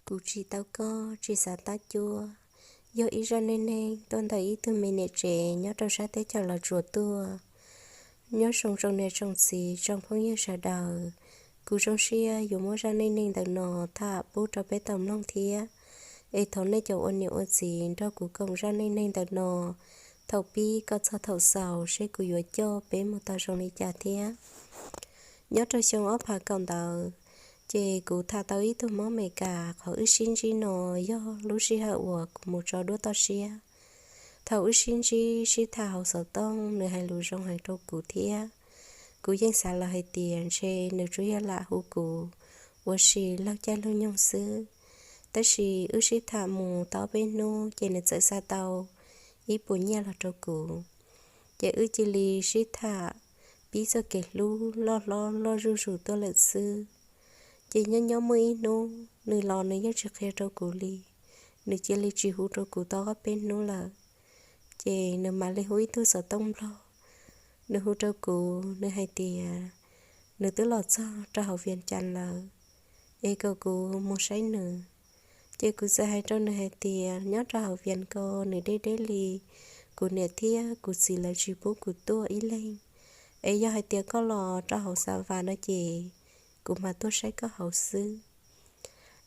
Kuv tsis tau koj, tsis xav tab cuab, yog ib zaj neej neeg tuaj ntawm ib tug me niam tsev nyob rau sab teb chaws Los Tsuas tuaj. Nyob zoo tsoom niam tsoom txiv tsoom phooj ywg sawv daws, kuv zoo siab yuav muab zaj neej neeg ntawm no tham pub rau peb tau mloog thiab. Es thov nej cov ua niam ua txiv nrog kuv koom zaj neej neeg ntawm no thaum pib kom txog thaum xaus seb kuv yuav coj peb mus tau zoo li cas thiab. Nyob rau xyoo ob phav kaum ntawd, ces kuv tham tau ib tug Hmoob Amelikas qhov wb sib ntsib no yog lub sij hawm uas kuv mus tso duab toj siab. Thaum wb sib ntsib sib tham hauv xov tooj, nws hais lus zoo heev rau kuv thiab. Kuv yeej xav lawm hais tias ntshe nws tsuas yog lam hu kuv ua si laug caij laug nyoog xwb. Tab sis wb sib tham mus tau ob peb hnub ces nws txawm xa tau ib puas nyiaj los rau kuv. Ces wb cia li sib tham pib txoj kev hlub loj hlob loj zuj zus tuaj lawm xwb. Ces nyob nyob muaj ib hnub nws los nws yeej tsis qhia rau kuv li, nws cia li tsis hu rau kuv tau ob peb hnub lawm. Ces nws mam li hu ib tug xov tooj Nplog, nws hu rau kuv, nws hais tias nws twb los txog rau hauv Vias Cas lawm, es kom kuv mus saib nws. Ces kuv txawm hais rau nws hais tias nyob rau hauv Vias Cas ko nws deb deb li, kuv niam thiab kuv txiv lawv tsis pub kuv tuaj ib leeg. Es yog hais tias koj los rau hauv Xa Vas no ces kuv mam tuaj saib koj hauv xwb.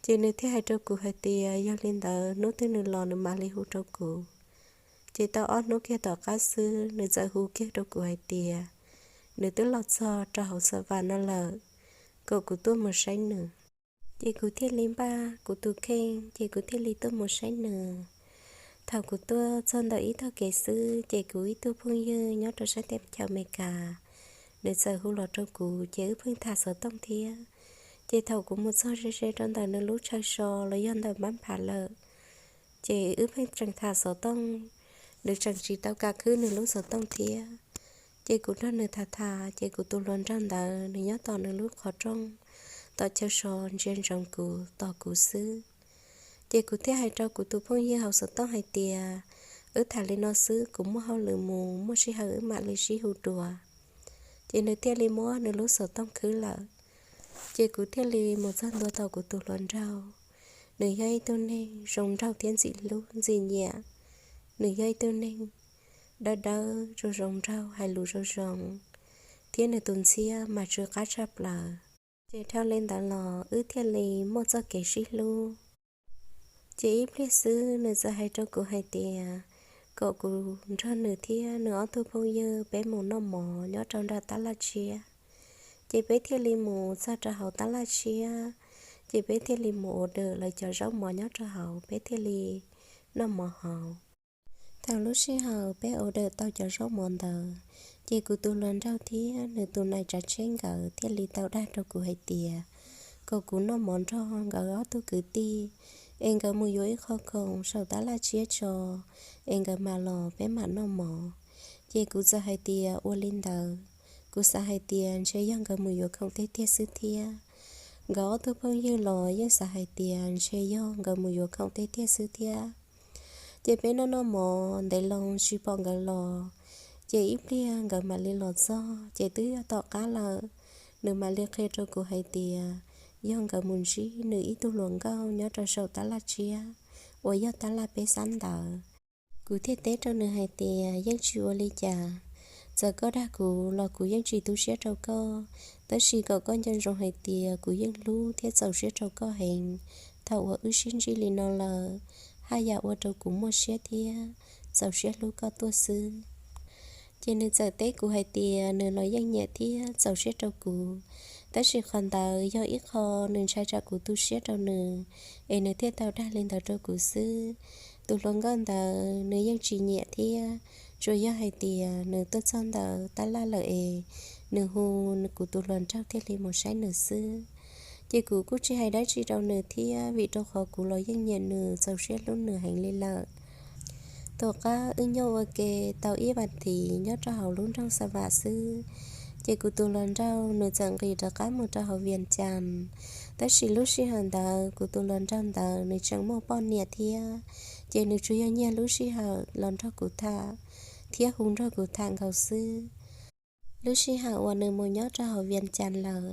Ces nws thiaj hais rau kuv hais tias yog li ntawd hnub twg nws los nws mam li hu rau kuv. Ces tau ob hnub kiag tom qab xwb nws txawm hu kiag rau kuv hais tias nws twb los txog rau hauv Xa Vas no lawm, kom kuv tuaj mus saib nws. Ces kuv thiaj li npaj kuv tus kheej, ces kuv thiaj li tuaj mus saib nws. Thaum kuv tuaj txog ntawm ib tog kev xwb, ces kuv ib tug phooj ywg nyob rau sab teb chaws Amelikas, nws txawm hu los rau kuv, ces wb pheej tham xov tooj thiab. Ces thaum kuv mus txog ze ze rau ntawm nws lub chaw so los yog ntawm npab npham lawm, ces wb pheej tseem tham xov tooj, nws tseem tsis tau kam khwb nws lub xov tooj thiab. Ces kuv nrog nws tham tham, ces kuv tus hluas nraug ntawd nws nyob tom nws lub qhov rooj, tom chaw so ntsia ntsoov kuv, tos kuv xwb. Ces kuv thiaj hais rau kuv tus phooj ywg hauv xov tooj hais tias, wb tham li no xwb, kuv muaj hauj lwm mus, muaj sij hawm wb mam li sib hu dua. Ces nws thiaj li muab nws lub xov tooj khwb lawm. Ces kuv thiaj li mus txog ntua tom kuv tus hluas nraug. Nws yog ib tug neeg zoo nraug thiab ntxim hlub ntxim nyiam. Nws yog ib tug neeg dawb dawb zoo zoo nraug, hais lus zoo zoo, thiab nws tus ntxhiab mas tsw qab tshaj plaws. Ces dhau li ntawd los wb thiaj li muaj txoj kev sib hlub. Ces ib pliag xwb nws txawm hais rau kuv hais tias kom kuv nrog nws thiab nws ob tug phooj ywg peb mus noj mov nyob rau nram tab laj tshiab. Ces peb thiaj li mus txog rau hauv tab laj tshiab, ces peb thiaj li mus ua dawm lawv cov zaub mov nyob rau hauv, peb thiaj li noj mov hauv. Thaum lub sij hawm peb ua dawm tau cov zaub mov ntawd, ces kuv tus hluas nraug thiab nws tus nais tsav tsheb nkawd thiaj li tau dag rau kuv hais tias kom kuv noj mov nrog nkawd ob tug kwv tij, es nkawd mus yuav ib qho khoom saum tab laj tshiab tso, es nkawd mam los peb mam noj mov. Ces kuv txawm hais tias ua li ntawd, kuv xav hais tias ntshe yog nkawd mus yuav khoom tiag tiag xwb thiab. Nkawd ob tug phooj ywg los yeej xav hais tias ntshe yog nkawd mus yuav khoom tiag tiag xwb thiab. Ces peb noj noj mov ntev loo tsis pom nkawd los, ces ib pliag nkawd mam li los txog, ces twb yog tom qab lawm. Nws mam li qhia rau kuv hais tias yog nkawd mus ntsib nws ib tug hluas nkauj nyob rau saum tab laj tshiab uas yog tab laj peb xab ntawd. Kuv thiaj teb rau nws hais tias yeej tsis ua li cas, txawm koj dag kuv los kuv yeej tsis tu siab rau koj, tab sis kom koj nco ntsoov hais tias kuv yeej hlub thiab txaus siab rau koj heev. Thaum uas wb sib ntsib li no lawm, haj yam ua rau kuv muaj siab thiab txaus siab hlub koj tuaj xwb. Ces nws txawm teb kuv hais tias nws los yeej nyiam thiab txaus siab rau kuv, tab sis qhov ntawd yog ib qho nws ntshai tsam kuv tu siab rau nws, es nws thiaj tau dag li ntawd rau kuv xwb. Tus hluas nkauj ntawd nws yeej tsis nyiam thiab, tsuas yog hais tias nws tuaj txog ntawm tab laj lawm es nws hu kuv tus hluas nraug thiaj li mus saib nws xwb. Ces kuv kuj tsis hais dab tsi rau nws thiab, vim rau qhov kuv los yeej nyiam nws, txaus siab hlub nws heev li lawm. Tom qab wb nyob ua ke tau ib vas thiv nyob rau hauv lub nroog Xa Vam xwb, ces kuv tus hluas nraug nws txawm nqis rov qab mus rau hauv Vias Cas. Tab sis lub sij hawm ntawd kuv tus hluas nraug ntawd nws tseem muaj poj niam thiab, ces nws tsuas yog nyiag lub sij hawm los nrog kuv tham thiab hu nrog kuv tham nkaus xwb. Lub sij hawm uas nws mus nyob rau hauv Vias Cas lawm,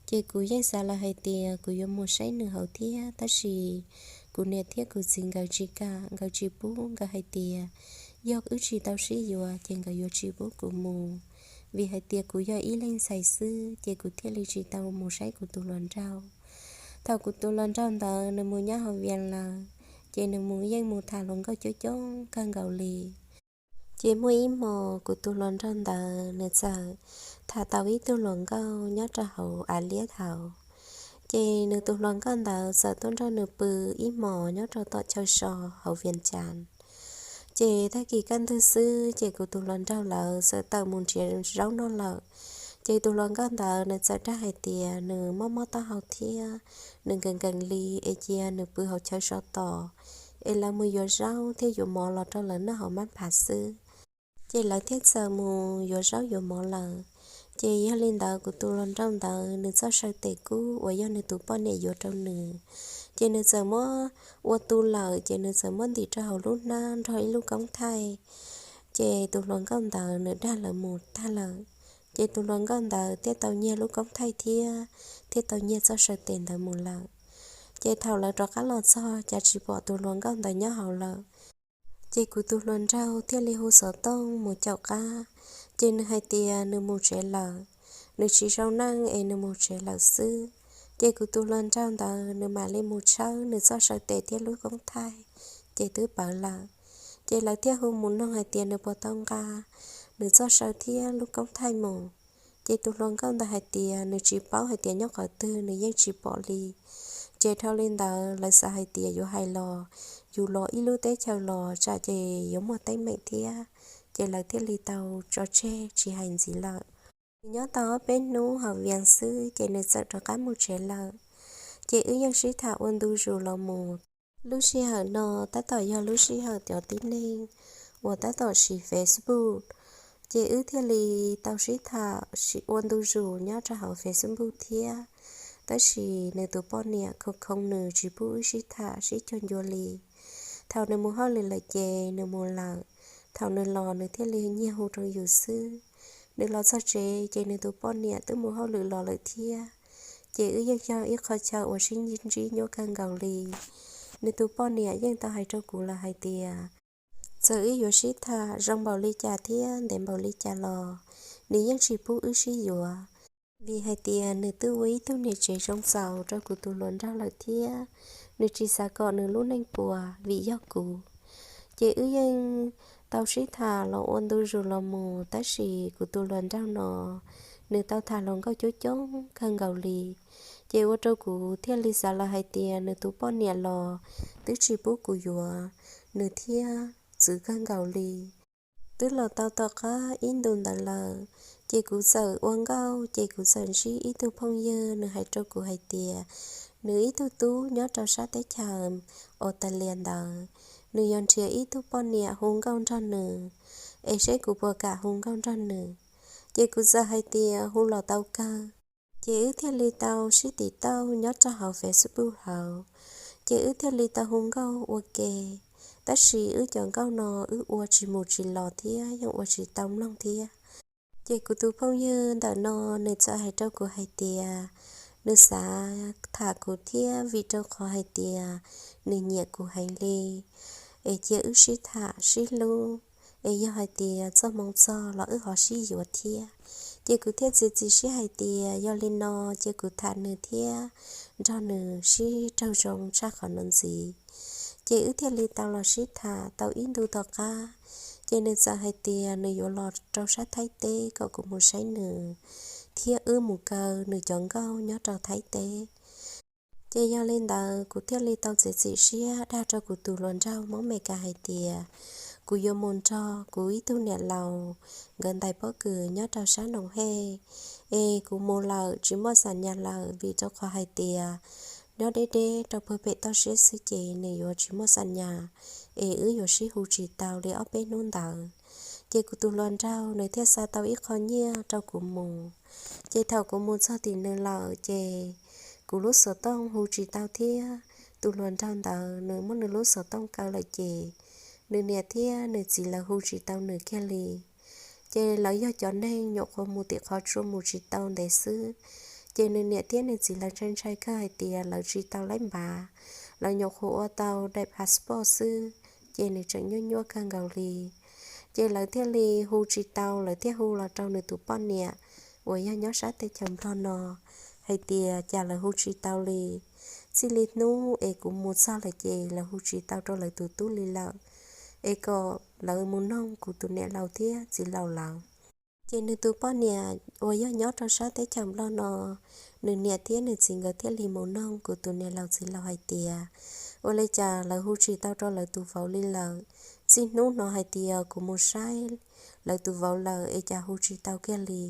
Ces kuv yeej xav lawm hais tias kuv yuav mus saib nws hauv thiab, tab sis kuv niam thiab kuv txiv nkawd tsis kam, nkawd tsis pub, nkawd hais tias yog wb tsis tau sib yuav ces nkawd yuav tsis pub kuv mus, vim hais tias kuv yog ib leeg ntxhais xwb, ces kuv thiaj li tsis tau mus saib kuv tus hluas nraug. Thaum kuv tus hluas nraug ntawd nws mus nyob hauv Vias lawm, ces nws mus yeej mus tham hluas nkauj coob coob kawg nkaus li. Ces muaj ib hmos kuv tus hluas nraug ntawd nws txawm tham tau ib tug hluas nkauj nyob rau hauv Av Liab hauv. Ces nws tus hluas nkauj ntawd txawm tuaj nrog nws pw ib hmos nyob rau tom chaw so hauv Vias Cas. Ces tag kis kaj ntug xwb ces kuv tus hluas nraug lawv txawm tawm mus nrhiav zaub noj lawm. Ces tus hluas nkauj ntawd nws txawm dag hais tias nws mob mob taub hau thiab nws nkees nkees li, es cia nws pw hauv chaw so tos, es lawv mus yuav zaub thiab yuav mov los rau lawv noj hauv mab phav xwb. Ces lawv thiaj txawm mus yuav zaub yuav mov lawm. Ces yog li ntawd kuv tus hluas nraug ntawd nws txoj saw tes kub uas yog nws tus poj niam yuav rau nws, ces nws txawm muab ua tu lawm, ces nws txawm muab ntim rau hauv lub hnab nrog ib lub koob thaij. Ces tus hluas nkauj ntawd nws dag lawv mus tag lawm. Ces tus hluas nkauj ntawd thiaj tau nyiag lub koob thaij thiab thiaj tau nyiag txoj saw tes ntawd mus lawm. Ces thaum lawv rov qab los txog cas tsis pom tus hluas nkauj ntawd nyob hauv lawm. Ces kuv tus hluas nraug thiaj li hu xov tooj mus caum qab, ces nws hais tias nws mus tsev lawm, nws tsis zoo neej es nws mus tsev lawm xwb. Ces kuv tus hluas nraug ntawd nws mam li mus tshawb nws txoj saw tes thiab lub koob thaij, ces twb pawv lawm. Ces lawv thiaj hu mus noog hais tias nws puas tau nqa nws txoj saw thiab lub koob thaij mus. Ces tus hluas nkauj ntawd hais tias nws tsis paub hais tias nyob qhov twg, nws yeej tsis pom li. Ces dhau li ntawd lawv xav hais tias yuav hais los yus los ib lub teb chaws los tsam ces yuav muaj teeb meem thiab. Ces lawv thiaj li tau tso tseg tsis hais ntxiv lawm. Nws nyob tau ob peb hnub hauv Vias xwb ces nws txawm rov qab mus tsev lawm. Ces wb yeej sib tham ua ntu zus los mus. Lub sij hawm no tab tom yog lub sij hawm cov tib neeg uas tab tom siv Facebook, ces wb thiaj li tau sib tham ua ntu zus nyob rau hauv Facebook thiab. Tab sis nws tus poj niam khoo khoo nws tsis pub wb sib tham sib cuag ncua li. Thaum nws mus hauj lwm lawm ces nws mus lawm, thaum nws los nws thiaj li nyiag hu rau yus xwb. Nws los txog tsev ces nws tus poj niam twb mus hauj lwm los lawm thiab. Ces wb yeej yog ib qho chaw uas sib ntsib nyuaj kawg nkaus li. Nws tus poj niam yeej tau hais rau kuv lawm hais tias txawm wb yuav sib tham zoo npaum li cas thiab ntev npaum li cas los nws yeej tsis pub wb sib yuav, vim hais tias nws twb ua ib tug niam tsev zoo txaus rau kuv tus hluas nraug lawm thiab nws tsis xav kom nws lub neej puas vim yog kuv. Ces wb yeej tau sib tham los ua ntu zus los mus, tab sis kuv tus hluas nraug no nws tau tham hluas nkauj coob coob kawg nkaus li. Ces ua rau kuv thiaj li xav lawm hais tias nws tus poj niam los twb tsis pub kuv yuav nws thiab, txwv kawg nkaus li. Twb los tau tom qab ib ntus ntawd lawm, ces kuv txawm ua nkauj, ces kuv txawm ntsib ib tug phooj ywg, nws hais rau kuv hais tias nws ib tug tub nyob rau sab teb chaws Australia ntawd, nws yuav nrhiav ib tug poj niam hu nkauj nrog nws, es seb kuv puas kam hu nkauj nrog nws. Ces kuv txawm hais tias hu los tau kawg. Ces wb thiaj li tau sib tim tauj nyob rau hauv Facebook hauv, ces wb thiaj li tau hu nkauj ua ke. Tab sis wb cov nkauj no wb ua tsis mus tsis los thiab yeej ua tsis tau mloog thiab. Ces kuv tus phooj ywg ntawm no nws txawm hais rau kuv hais tias nws xav tham kuv thiab, vim rau qhov hais tias nws nyiam kuv heev li, es cia wb sib tham sib hlub, es yog hais tias txoj hmoo txog los wb ho sib yuav thiab. Ces kuv thiaj txiav txim siab hais tias yog li no ces kuv tham nws thiab nrog nws sib raug zoo tshaj qhov no ntxiv. Ces wb thiaj li tau los sib tham tau ib ntu tom qab, ces nws txawm hais tias nws yuav los rau sab Thaib teb kom kuv mus saib nws, thiab wb mus kaw nws cov nkauj nyob rau Thaib teb. Ces yog li ntawd kuv thiaj li tau txiav txim siab dag rau kuv tus hluas nraug Hmoob Meskas hais tias kuv yuav mus nrog kuv ib tug niam laus nkawd ntais pob kws nyob rau sab Noom Hej, es kuv mus lawm tsis muaj xam nyas lawm, vim rau qhov hais tias nyob deb deb rau puag pem toj siab xwb ces nws yuav tsis muaj xam nyas, es wb yuav sib hu tsis tau li ob peb hnub ntawd. Ces kuv tus hluas nraug nws thiaj xa tau ib qho nyiaj rau kuv mus. Ces thaum kuv mus txog tim nws lawm ces kuv lub xov tooj hu tsis tau thiab. Tus hluas nraug ntawd nws muab nws lub xov tooj kaw lawm ces nws niam thiab nws txiv lawv hu tsis tau nws kiag li. Ces lawv yog cov neeg nyuam qhuav mus tim qhov tsua mus tsis tau ntev xwb, Ces nws niam thiab nws txiv lawv ntshai ntshai kawg hais tias lawv tsis tau laib npav, lawv nyuam qhuav ua tau daim passport xwb, ces nws tseem nyuaj nyuaj kawg nkaus li. Ces lawv thiaj li hu tsis tau, lawv thiaj hu los rau nws tus poj niam uas yog nyob sab teb chaws Nplog no hais tias cas lawv hu tsis tau li. Txij li hnub es kuv mus txog lawm ces lawv hu tsis tau rau lawv tus tub li lawm, es kom lawv mus noog kuv tus niam laus thiab txiv laus lawv. Ces nws tus poj niam uas yog nyob rau sab teb chaws Nplog no, nws niam thiab nws txiv nkawd thiaj li mus noog kuv tus niam laus txiv laus hais tias, ua li cas lawv hu tsis tau rau lawv tus vauv li lawm? Txij hnub no hais tias kuv mus saib lawv tus vauv lawm es cas hu tsis tau kiag li.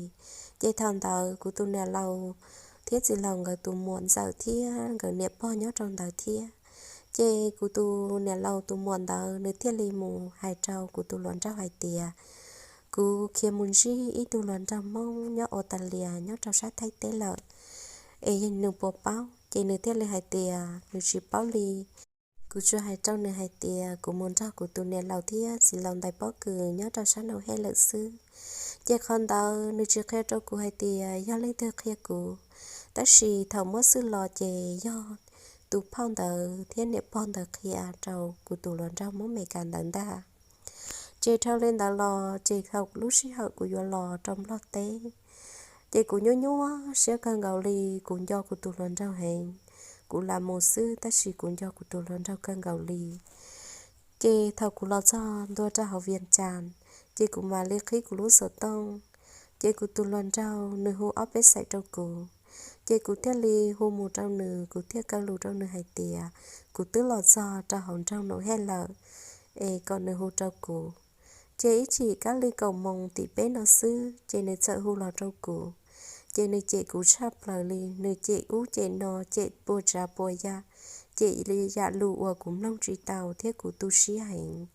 Ces thaum ntawd kuv tus niam laus thiab txiv laus nkawd tus muam ntxawm thiab nkawd niam pog nyob rau ntawd thiab. Ces kuv tus niam laus tus muam ntawd nws thiaj li mus hais rau kuv tus hluas nraug hais tias, kuv khiav mus ntsib ib tug hluas nraug Hmoob nyob Australia nyob rau sab Thaib teb lawm, es nws puas paub? Ces nws thiaj li hais tias nws tsis paub li. Kuv tsuas hais rau nws hais tias kuv mus nrog kuv tus niam laus thiab txiv laus ntais pob kws nyob rau sab Nau Hej lawm xwb. Ces qhov ntawd nws tsis qhia rau kuv hais tias yog leej twg qhia kuv, tab sis thaum muab xwb los ces yog tus phauj ntawd thiab niam pog ntawd qhia rau kuv tus hluas nraug Hmoob Meskas ntawd ntag. Ces dhau li ntawd los ces thaum lub sij hawm kuv yuav los rau Nplog teb, ces kuv nyuaj nyuaj siab kawg nkaus li, kuv nco kuv tus hluas nraug heev. Kuv lam mus xwb tab sis kuv nco kuv tus hluas nraug kawg nkaus li. Ces thaum kuv los txog ntua rau hauv Vias Cas, ces kuv mam li qhib kuv lub xov tooj, ces kuv tus hluas nraug nws hu ob peb xaim rau kuv, ces kuv thiaj li hu mus rau nws, kuv thiaj kaw lus rau nws hais tias kuv twb los txog rau hauv nroog Nau Hej lawm, es kom nws hu rau kuv. Ces ib chim kab li kaum moos tim peb no xwb ces nws txawm hu los rau kuv. Ces nws cem kuv tshaj plaws li, nws cem ub cem no, cem puas tsav puas yam, cem yam lus uas kuv mloog tsis tau thiab kuv tu siab heev.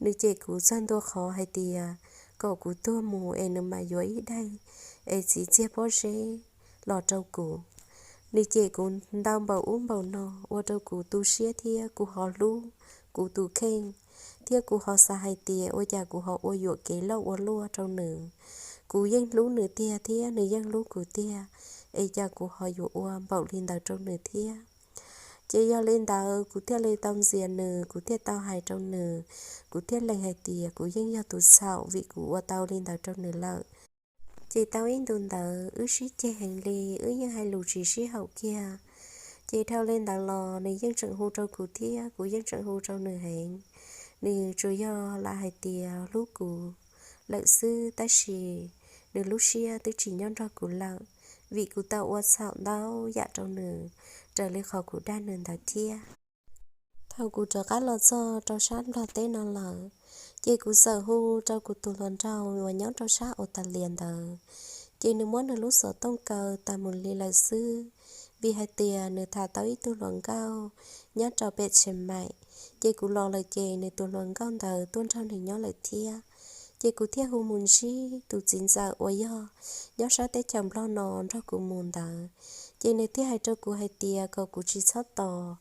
Nws cem kuv txog ntua qhov hais tias kom kuv tuag mus es nws mam yuav ib daim es txiv txiag pob zeb los rau kuv. Nws cem kuv ntau npaum ub npaum no ua rau kuv tu siab thiab kuv ho hlub kuv tus kheej, thiab kuv ho xav hais tias ua cas kuv ho ua yuam kev loj ua luaj rau nws. Kuv yeej hlub nws tiag thiab nws yeej hlub kuv tiag, es cas kuv ho yuav ua npaum li ntawd rau nws thiab. Ces yog li ntawd kuv thiaj li tau ntxias nws, kuv thiaj tau hais rau nws, kuv thiaj lees hais tias kuv yeej yog tus txhaum vim kuv ua tau li ntawd rau nws lawm. Ces tau ib ntus ntawd wb sib ceg heev li, wb yeej hais lus tsis sib haum kiag. Ces dhau li ntawd los nws yeej tseem hu rau kuv thiab kuv yeej tseem hu rau nws heev. Nws tsuas yog lam hais tias hlub kuv lawm xwb tab sis nws lub siab twb tsis nyob nrog kuv lawm, vim kuv tau ua txhaum ntau yam rau nws raws li qhov kuv dag nws ntawd thiab. Thaum kuv rov qab los txog rau sab Nplog teb no lawm, ces kuv txawm hu rau kuv tus hluas nraug uas nyob rau sab Australia ntawd, ces nws muab nws lub xov tooj kaw tas mus li lawm xwb, vim hais tias nws tham tau ib tug hluas nkauj nyob rau pem Tsheem Maim. Ces kuv los lawm ces nws tus hluas nkauj ntawd tuaj nrog nws nyob lawm thiab. Ces kuv thiaj hu mus ntsib tus txiv ntxawm uas yog nyob sab teb chaws Nplog no nrog kuv mus ntawd. Ces nws thiaj hais rau kuv hais tias kom kuv tsis txhob tos,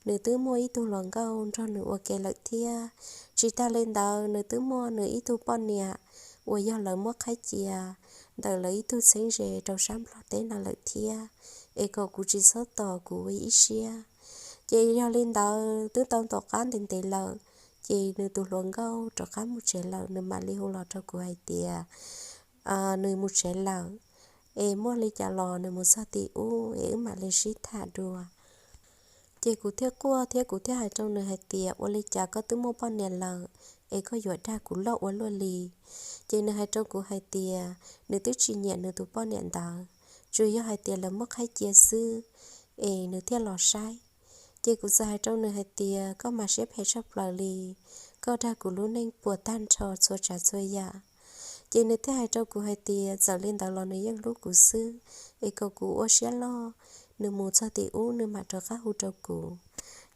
nws twb muaj ib tug hluas nkauj nrog nws ua ke lawm thiab. Tsis tag li ntawd nws twb muaj nws ib tug poj niam uas yog lawv muab qhaib cia ntawm lawv ib tug txheeb ze rau sab Nplog teb no lawm thiab, es kom kuv tsis txhob tos kuv ua ib siab. Ces yog li ntawd twb tau tom qab ntev ntev lawm, ces nws tus hluas nkauj rov qab mus tsev lawm, nws mam li hu los rau kuv hais tias nws mus tsev lawm, es muaj li cas los nws mus txog tim ub es wb mam li sib tham dua. Ces kuv thiaj quaj thiab kuv thiaj hais rau nws hais tias ua li cas koj twb muaj poj niam lawm es koj yuav dag kuv loj ua luaj li. Ces nws hais rau kuv hais tias nws twb tsis nyiam nws tus poj niam ntawd, tsuas yog hais tias lawv muab qhaib cia xwb es nws thiaj los saib. Ces kuv txawm hais rau nws hais tias koj mas siab phem tshaj plaws li, koj dag kuv lub neej puas tag nrho txhua tsav txhua yam. Ces nws thiaj hais rau kuv hais tias txawm li ntawd los nws yeej hlub kuv xwb, es kom kuv ua siab loj, nws mus txog tim ub nws mam rov qab hu rau kuv.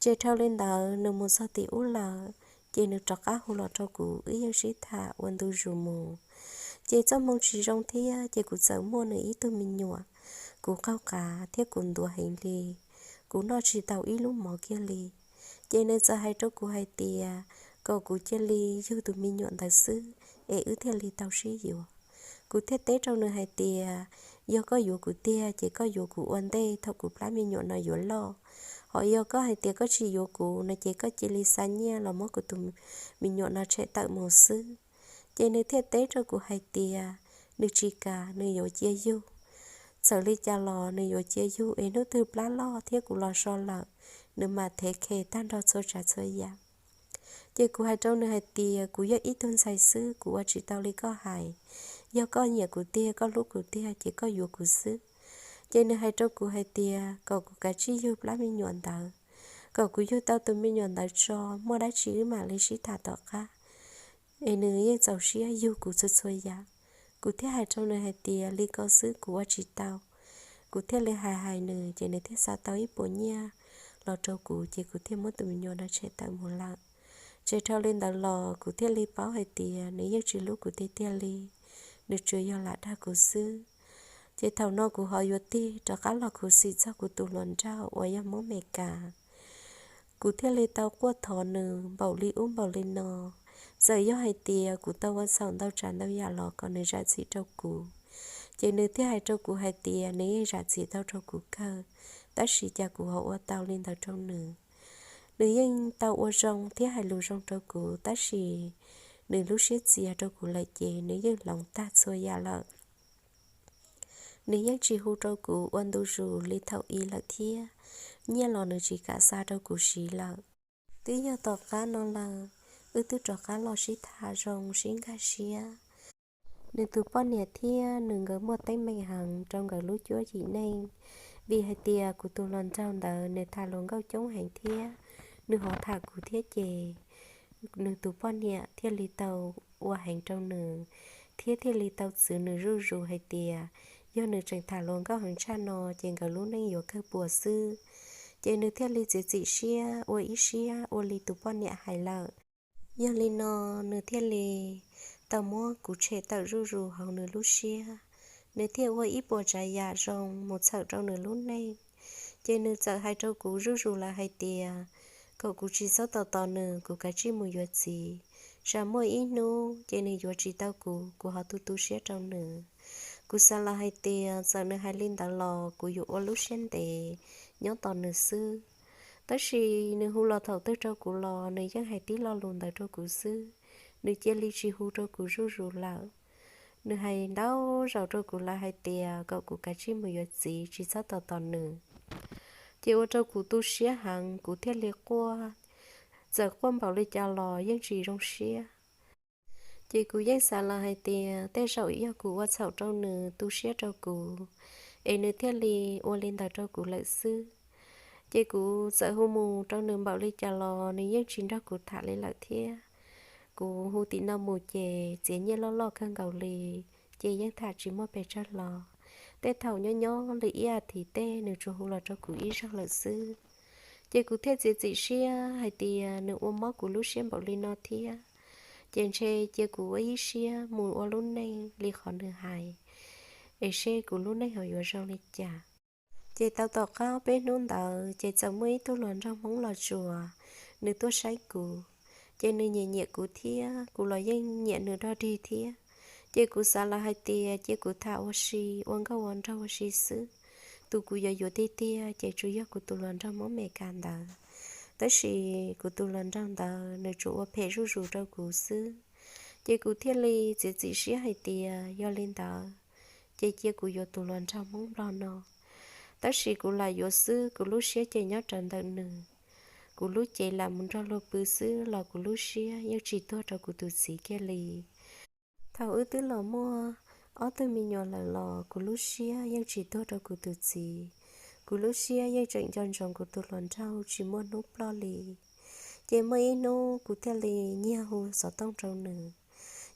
Ces dhau li ntawd nws mus txog tim ub lawm, ces nws rov qab hu los rau kuv wb yeej sib tham ua ntu zus mus. Ces txoj hmoo tsis zoo thiab ces kuv txawm muaj nws ib tug me nyuam, kuv qaug qav thiab kuv ntuav heev li, kuv noj tsis tau ib lub mov kiag li. Ces nws txawm hais rau kuv hais tias kom kuv cia li yug tus me nyuam ntawd xwb es wb thiaj li tau sib yuav. Kuv thiaj teb rau nws hais tias Yog koj yuav kuv tiag ces koj yuav kuv ua ntej thaum kuv plab me nyuam no yuav loj, ho yog koj hais tias koj tsis yuav kuv no ces koj cia li xa nyiaj los muab kuv tus me nyuam no tshem tawm mus xwb. Ces nws thiaj teb rau kuv hais tias nws tsis kam, nws yuav cia yug. Txawm li cas los nws yuav cia yug es hnub twg plab loj thiab kuv los so lawm, nws mam thev khe tag nrho txhua tsav txhua yam. Ces kuv hais rau nws hais tias kuv yog ib tug ntxhais xwb, kuv ua tsis tau li koj hais. Yog koj nyiam kuv tiag, koj hlub kuv tiag ces koj yuav kuv xwb. Ces nws hais rau kuv hais tias kom kuv kav tsij yug plab me nyuam ntawd, kom kuv yug tau tus me nyuam ntawd tso, muaj dab tsi wb mam li sib tham tom qab, es nws yeej txaus siab yug kuv txhua txhua yam. Kuv thiaj hais rau nws hais tias li ko xwb kuv ua tsis tau. Kuv thiaj li hais hais nws ces nws thiaj xa tau ib puas nyiaj los rau kuv ces kuv thiaj muab tus me nyuam no tshem tawm mus lawm. Ces dhau li ntawd los kuv thiaj li paub hais tias nws yeej tsis hlub kuv tiag tiag li, nws tsuas yog lam dag kuv xwb. Ces thaum no kuv ho yuav tig rov qab los khuv xim txog kuv tus hluas nraug uas yog Hmoob Mes Kas. Kuv thiaj li tau quaj thov nws npaum li ub npaum li no. Txawm yog hais tias kuv tau ua txhaum ntau tsav ntau yam los kom nws zam txim rau kuv, ces nws thiaj hais rau kuv hais tias nws yeej zam txim tau rau kuv kawg, tab sis cas kuv ho ua tau li ntawd rau nws. Nws yeej tau ua zoo thiab hais lus zoo rau kuv, tab sis nws lub siab txias rau kuv lawm ces nws yeej hloov tag txhua yam lawm. Nws yeej tsis hu rau kuv ua ntu zus li thaum i lawm thiab, nyiaj los nws tsis kam xa rau kuv siv lawm. Twb yog tom qab no lawm, wb twb rov qab los sib tham zoo sib nkag siab. Nws tus poj niam thiab nws nkawd muaj teeb meem heev rau nkawd lub cuab yim neej, vim hais tias kuv tus hluas nraug ntawd nws tham hluas nkauj coob heev thiab nws ho tham kuv thiab ces nws tus poj niam thiaj li tau ua heev rau nws, thiab thiaj li tau txwv nws zuj zus hais tias yog nws tseem tham hluas nkauj heev tshaj no ces nkawd lub neej yuav kawg puas xwb. Ces nws thiaj li txiav txim siab ua ib siab ua li tus poj niam hais lawm. Yog li no, nws thiaj li tau muab kuv tshem tawm zuj zus hauv nws lub siab. Nws thiaj ua ib puas tsav yam zoo mus txhawm rau nws lub neej. Ces nws txawm hais rau kuv zuj zus lawm hais tias kom kuv tsis txhob tos tos nws, kuv kav tsij mus yuav txiv, tsam muaj ib hnub ces nws yuav tsis tau kuv, kuv ho tu tu siab rau nws. Kuv xav los hais tias txawm nws hais li ntawd los kuv yuav ua lub siab ntev nyob tos nws xwb. Tab sis nws hu los thaum twg rau kuv los nws yeej hais tib lo lus ntawd rau kuv xwb. Nws cia li tsis hu rau kuv zuj zus lawm. Nws hais ntau zaus rau kuv lawm hais tias kom kuv kav tsij mus yuav txiv, tsis txhob tos tos nws. Ces ua rau kuv tu siab heev, kuv thiaj li quaj. Txawm quaj npaum li cas los yeej tsis zoo siab. Ces kuv yeej xav lawm hais tias tej zaum yog kuv ua txhaum rau nws, tu siab rau kuv, es nws thiaj li ua li ntawd rau kuv lawm xwb. Ces kuv txawm hu mus rau nws npaum li cas los nws yeej tsis nrog kuv tham li lawm thiab. Kuv hu tim no mus ces txiav nyiaj loj loj kawg nkaus li, ces yeej tham tsis muaj pes tsawg hlo. Tej thaum nyob nyob li ib as thiv tej nws tsuas hu los rau kuv ib zaug lawm xwb. Ces kuv thiaj txiav txim siab hais tias nws ua mob kuv lub siab npaum li no thiab, ces ntshe cia kuv ua ib siab mus ua lub neej li qhov nws hais, es seb kuv lub neej ho yuav zoo li cas. Ces tau tom qab peb hnub ntawd ces txawm muaj ib tug hluas nraug Hmoob Los Tsuas, nws tuaj saib kuv. Ces nws nyiam nyiam kuv thiab kuv los yeej nyiam nws dog dig thiab. Ces kuv xav lawm hais tias cia kuv tham ua si, ua nkauj ua nraug ua si xwb. Tus kuv yuav yuav tiag tiag ces tsuas yog kuv tus hluas nraug Hmoob Mes Kas ntawd. Tab sis kuv tus hluas nraug ntawd nws tsuas ua phem zuj zus rau kuv xwb. Ces kuv thiaj li txiav txim siab hais tias yog li ntawd, ces cia kuv yuav tus hluas nraug Hmoob Nplog no. Tab sis kuv lam yuav xwb, kuv lub siab ces nyob rawv ntawm nws. Kuv lub cev lam mus nrog luag pw xwb los kuv lub siab yeej tsis tuag rau kuv tus txiv kiag li. Thaum wb twb los muaj ob tug me nyuam lawm los kuv lub siab yeej tsis tuag rau kuv tus txiv. Kuv lub siab yeej tseem nco ntsoov kuv tus hluas nraug tsis muaj hnub ploj li. Ces muaj ib hnub kuv thiaj li nyiag hu xov tooj rau nws.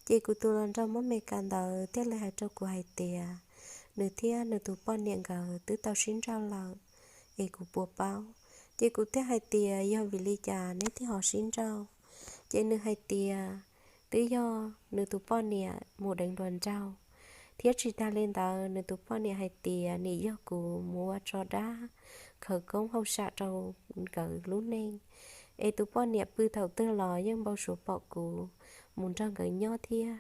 Ces kuv tus hluas nraug Hmoob Mes Kas ntawd thiaj li hais rau kuv hais tias nws thiab nws tus poj niam nkawd twb tau sib nrauj lawm, es kuv puas paub. Ces kuv thiaj hais tias yog vim li cas neb thiaj ho sib nrauj? Ces nws hais tias twb yog nws tus poj niam mus deev hluas nraug, thiab tsis tag li ntawd nws tus poj niam hais tias nim yog kuv mus ua tso dab khawv koob hauj sam rau nkawd lub neej, es tus poj niam pw thaum twg los yeej npau suav pom kuv mus nrog nkawd nyob thiab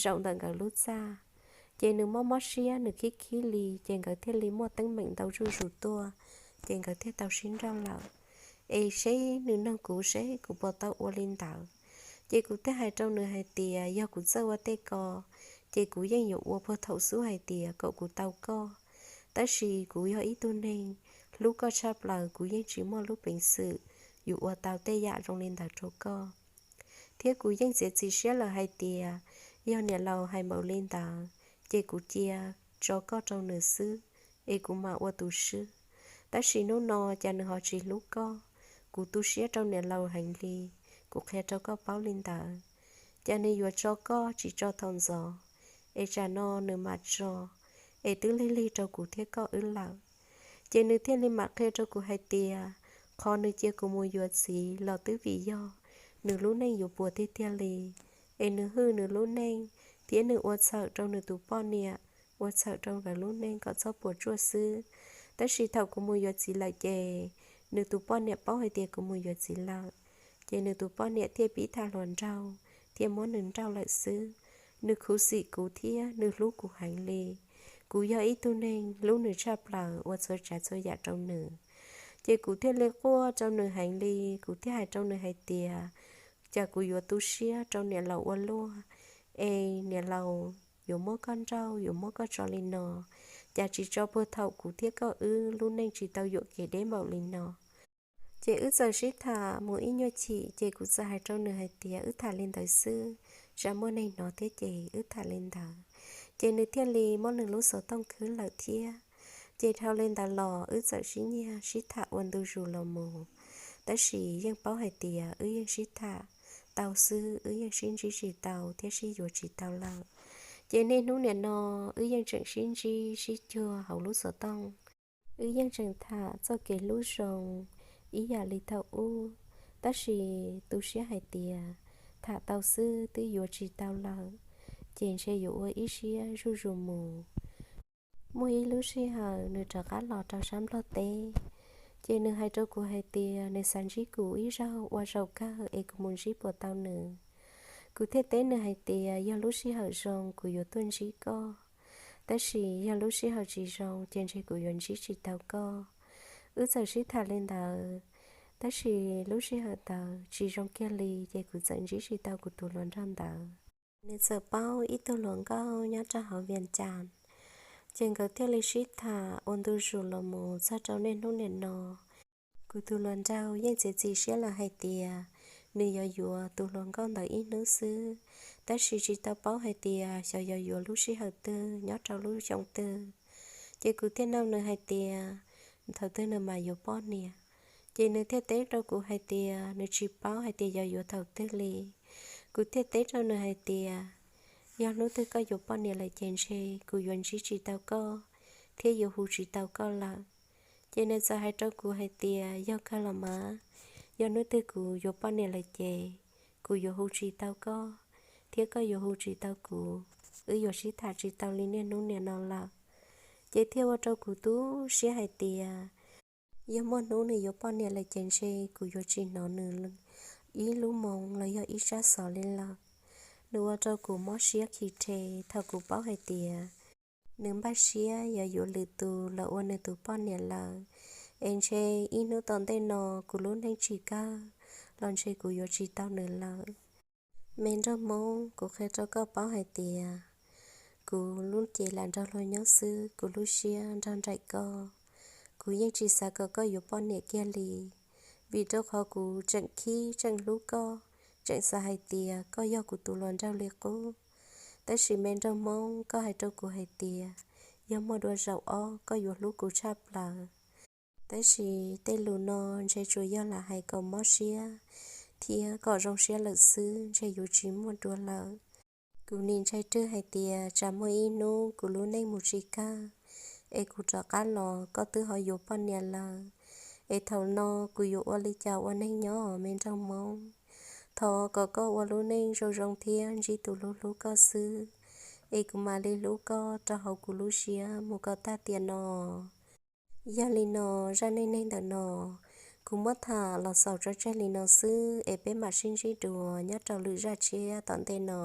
zaum ntawm nkawd lub txaj. Ces nws mob mob siab, nws khib khib li, ces nkawd thiaj li muaj teeb meem ntau zuj zus tuaj, ces nkawd thiaj tau sib nrauj lawm. Es seb nws nug kuv seb kuv puas tau ua li ntawd. Ces kuv thiaj hais rau nws hais tias yog kuv txawj ua tej ko, ces kuv yeej yuav ua puag thaum xub hais tias kom kuv tau koj. Tab sis kuv yog ib tug neeg hlub koj tshaj plaws, kuv yeej tsis muaj lub peev xwm yuav ua tau tej yam zoo li ntawd rau koj. Thiab kuv yeej txiav txim siab lawm hais tias yog niam laus hais npaum li ntawd, ces kuv cia tso koj rau nws xwb, es kuv mam ua tus swb. Tab sis hnub no cas nws ho tsis hlub koj, kuv tu siab rau niam laus heev li. Kuv qhia rau koj paub li ntawd, cas nws yuav tso koj tsis tso thaum ntxov, es tsam no nws mam tso, es twb lig lig rau kuv thiab koj wb lawm. Ces nws thiaj li mam qhia rau kuv hais tias qhov nws cia kuv mus yuav txiv los twb vim yog nws lub neej yuav puas tiag tiag li, es nws hwj nws lub neej, thiab nws ua txhawm rau nws tus poj niam, ua txhawm rau nkawd lub neej kom txhob puas tsuaj xwb. Tab sis thaum kuv mus yuav txiv lawm ces nws tus poj niam paub hais tias kuv mus yuav txiv lawm, ces nws tus poj niam thiaj pib tham hluas nraug thiab muab nws nrauj lawm xwb. Nws khuv xim kuv thiab nws hlub kuv heev li. Kuv yog ib tug neeg hlub nws tshaj plaws, ua txhua tsav txhua yam rau nws. Ces kuv thiaj li quaj rau nws heev li, kuv thiaj hais rau nws hais tias cas kuv yuav tu siab rau niam laus ua luaj, es niam laus yuav muab koj nrauj yuav muab koj tso li no, cas tsis tso puag thaum kuv thiab koj wb lub neej tsis tau yuam kev deb npaum li no. Ces wb txawm sib tham mus ib nyuag chim, ces kuv txawm hais rau nws hais tias wb tham li ntawd xwb, tsam muaj neeg hnov thiab ces wb tham li ntawd. Ces nws thiaj li muab nws lub xov tooj khwb lawm thiab. Ces dhau li ntawd los wb txawm sib nyiag sib tham ua ntu zus los mus, tab sis yeej paub hais tias wb yeej sib tham tau xwb, wb yeej sib ntsib tsis tau thiab sib yuav tsis tau lawm. Ces niaj hnub nim no wb yeej tseem sib ntsib sib cuag hauv lub xov tooj. Wb yeej tseem tham txoj kev hlub zoo ib yam li thaum ub, tab sis tu siab hais tias tham tau xwb twb yuav tsis tau lawm, ces ntshe yuav ua ib siab zuj zus mus. Muaj ib lub sij hawm nws rov qab los rau sab Nplog teb, ces nws hais rau kuv hais tias nws xav ntsib kuv ib zaug ua zaum kawg es kuv mus ntsib puas tau nws. Kuv thiaj teb nws hais tias yog lub sij hawm zoo kuv yuav tuaj ntsib koj, tab sis yog lub sij hawm tsis zoo ces ntshe kuv yuav ntsib tsis tau koj. Wb txawm sib tham li ntawd, tab sis lub sij hawm ntawd tsis zoo kiag li ces kuv txawm ntsib tsis tau kuv tus hluas nraug ntawd. Nws txawm paub ib tug hluas nkauj nyob rau hauv Vias Cas, ces nkawd thiaj li sib tham ua ntu zus los mus txog rau niaj hnub nim no. Kuv tus hluas nraug yeej txiav txim siab lawm hais tias nws yuav yuav tus hluas nkauj ntawd ib hnub xwb, tab sis tsis tau paub hais tias xyov yuav yuav lub sij hawm twg nyob rau lub xyoo twg. Ces kuv thiaj nug nws hais tias thaum twg nws mam yuav poj niam. Ces nws thiaj teb rau kuv hais tias nws tsis paub hais tias yuav yuav thaum twg li. Kuv thiaj teb rau nws hais tias yog hnub twg koj yuav poj niam lawm ces ntshe kuv yuav ntsib tsis tau koj thiab yuav hu tsis tau koj lawm. Ces nws txawm hais rau kuv hais tias yog kawg los mas, yog hnub twg kuv yuav poj niam lawm ces kuv yuav hu tsis tau koj thiab koj yuav hu tsis tau kuv, wb yuav sib tham tsis tau li niaj hnub nim no lawm. Ces thiaj ua rau kuv tu siab hais tias yog muaj hnub nws yuav poj niam lawm ces ntshe kuv yuav tsis hnov nws ib lub moo los yog ib tsab xov li lawm. Nws ua rau kuv mob siab khi rhe thaum kuv paub hais tias nws npaj siab yuav yuav lwm tus los ua nws tus poj niam lawm, es ntshe ib hnub tom ntej no kuv lub neej tsis kawg los ntshe kuv yuav tsis tau nws lawm. Me nraug Hmoob, kuv qhia rau koj paub hais tias kuv lub cev lam nrog luag nyob xwb, kuv lub siab nrog nraim koj. Kuv yeej tsis xav kom koj yuav poj niam kiag li, vim rau qhov kuv tseem khib tseem hlub koj, tseem xav hais tias koj yog kuv tus hluas nraug li qub. Tab sis me nraug Hmoob, koj hais rau kuv hais tias yog muaj dua zaum ob koj yuav hlub kuv tshaj plaws. Tab sis tej lus no ntshe tsuas yog lam hais kom mob siab thiab kom zoo siab lawm xwb, ntshe yuav tsis muaj dua lawm. Kuv nim ntshai rwg hais tias tsam muaj ib hnub kuv lub neej mus tsis kawg, es kuv rov qab los koj twb ho yuav poj niam lawm, es thaum no kuv yuav ua li cas ua neeg nyob me nraug Hmoob? Thov kom koj ua lub neej zoo zoo thiab ntsib tus hlub hlub koj xwb, es kuv mam li hlub koj rau hauv kuv lub siab mus kom tag tiam no. Yog li no, zaj neej neeg ntawm no kuv muab tham los xaus tso tseg li no xwb, es peb mam sib ntsib dua nyob rau lwm zaj tshiab tom ntej no.